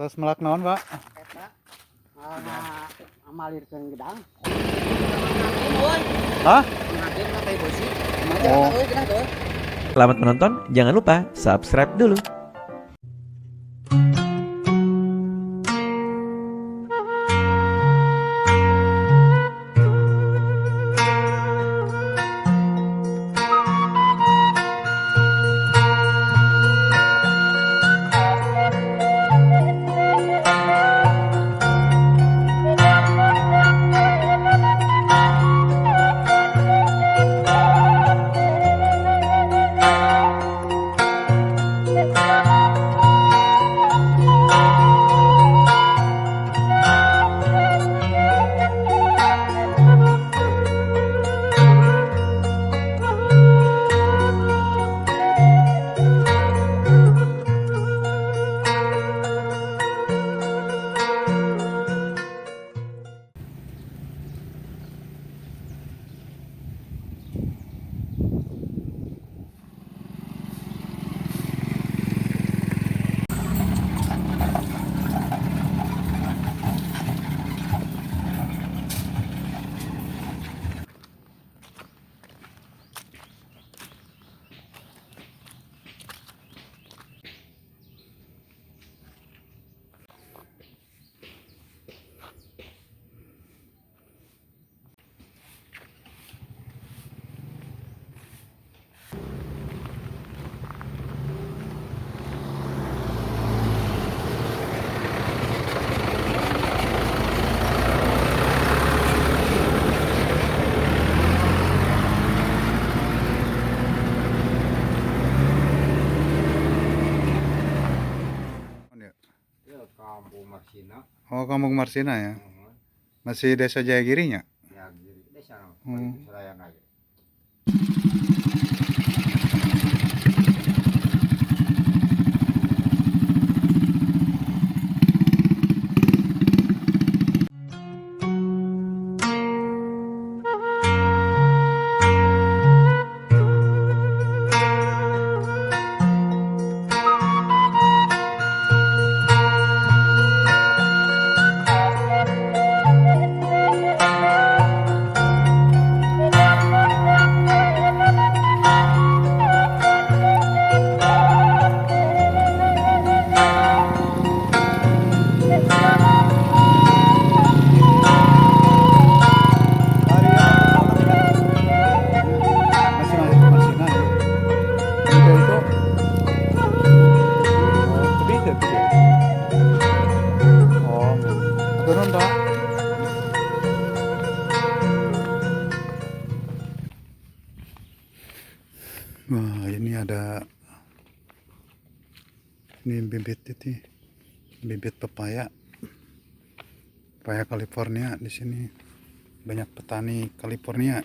Terus melak naon, Pak? Eta ngamalirkeun gedang. Hah? Oh. Selamat menonton, jangan lupa subscribe dulu. Ya, kampung Marsina. Oh, Kampung Marsina ya. Masih Desa Jayagiri-nya? Ya, giri desa. Hmm. Seraya lagi. Masih Marsina ya. Itu itu. Oh, tadi itu tadi. Oh, turun Pak. Wah, ini ada ini bibit itu, bibit pepaya. Pepaya California di sini. Banyak petani California.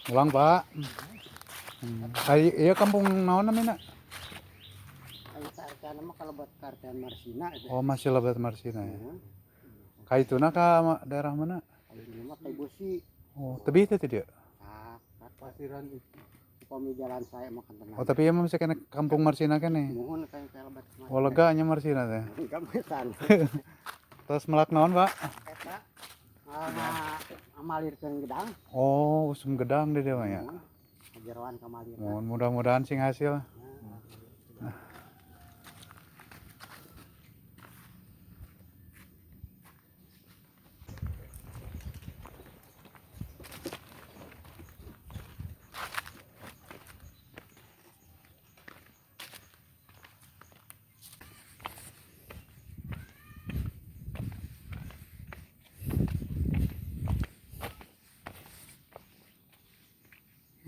Ulang, Pak. Kayak iya kampung naon namanya? Aya mah kalau buat kartian Marsina itu. Oh, masih lebat Marsina ya. Kaituna ka daerah mana? Ini mah kai bosi. Oh, tebih itu tidak? Ah, pasiran itu. Upami jalan saya makan tenang. Oh, tapi ya masih kena kampung Marsina kene. Muhun kayak lebat kemana. Oh, lega nya Marsina teh. Enggak mesan. Terus melak naon, Pak? Eta ngamalirkeun gedang. Oh, usum gedang di dia mah ya. Jeroan kamalir. Mohon mudah-mudahan sing hasil.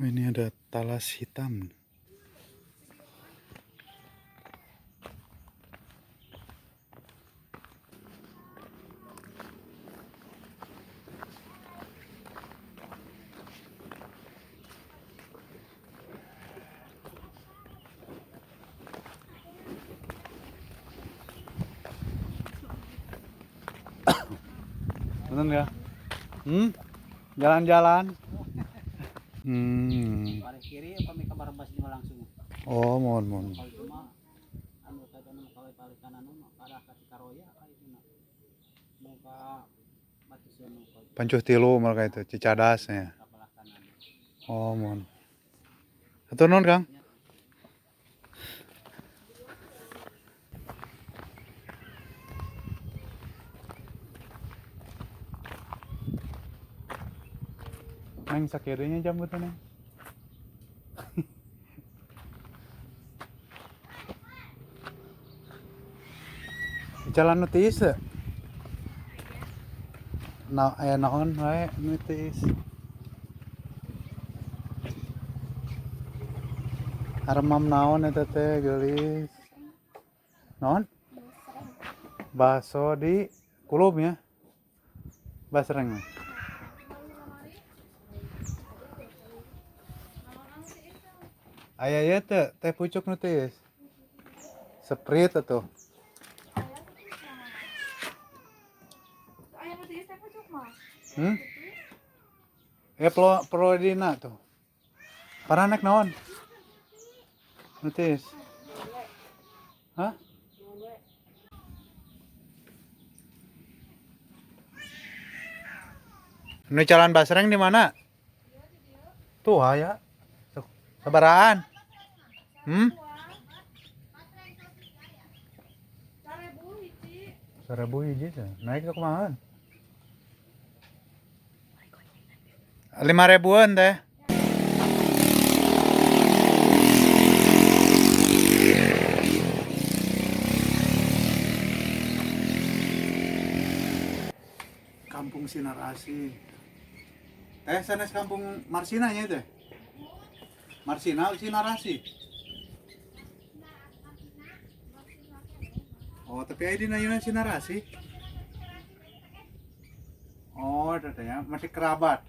Ini ada talas hitam. Bener ya? Jalan-jalan. Paling kiri upami ka Barbas di langsung. Oh, mohon mohon. Kalau itu mah anu tadi anu kawai paling kanan mah arah ka Cikaroya ka itu na. Mau ka Batu Sunu ka Pancuh tilu mereka itu Cicadasnya. ka belah kanan. Oh, mohon. Atur nuhun, Kang. Neng sakirinya jam betul, Neng. Jalan nu tiis teu? Na aya naon wae nu tiis. Aremam naon eta teh geulis. Naon? Baso di kulub ya. Basreng. Aya ieu teh teh pucuk nu tiis. Sprite atuh. Aya nu tiis teh pucuk mah. Ya pro prodina tuh. Paranek naon? Nu tiis. Hah? Nu jalan Basreng di mana? Tuh aya. Tuh, sabaraan. 1000 hiji. 1000 hiji teh. Naik ke kumaha? 5 ribuan teh. Kampung Sinarasi. Teh sanes kampung Marsina nya teh. Marsina Sinarasi. Oh, tapi aya dina ieu Sinarasi. Oh, eta teh ya, masih kerabat.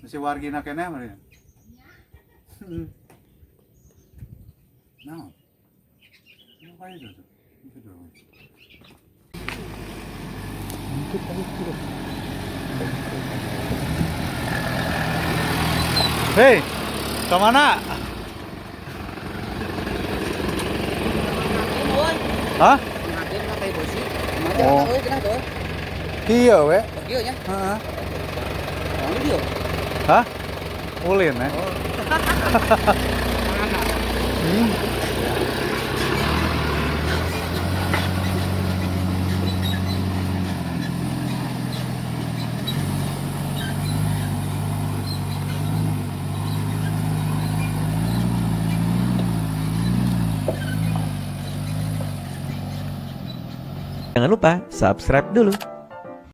Masih wargina keneh meureun. Naon? Apa itu tuh? Itu dong. Hei, kemana? Hah? Oh. Kieu we. Heeh. Hah? Ulin ya? Jangan lupa subscribe dulu.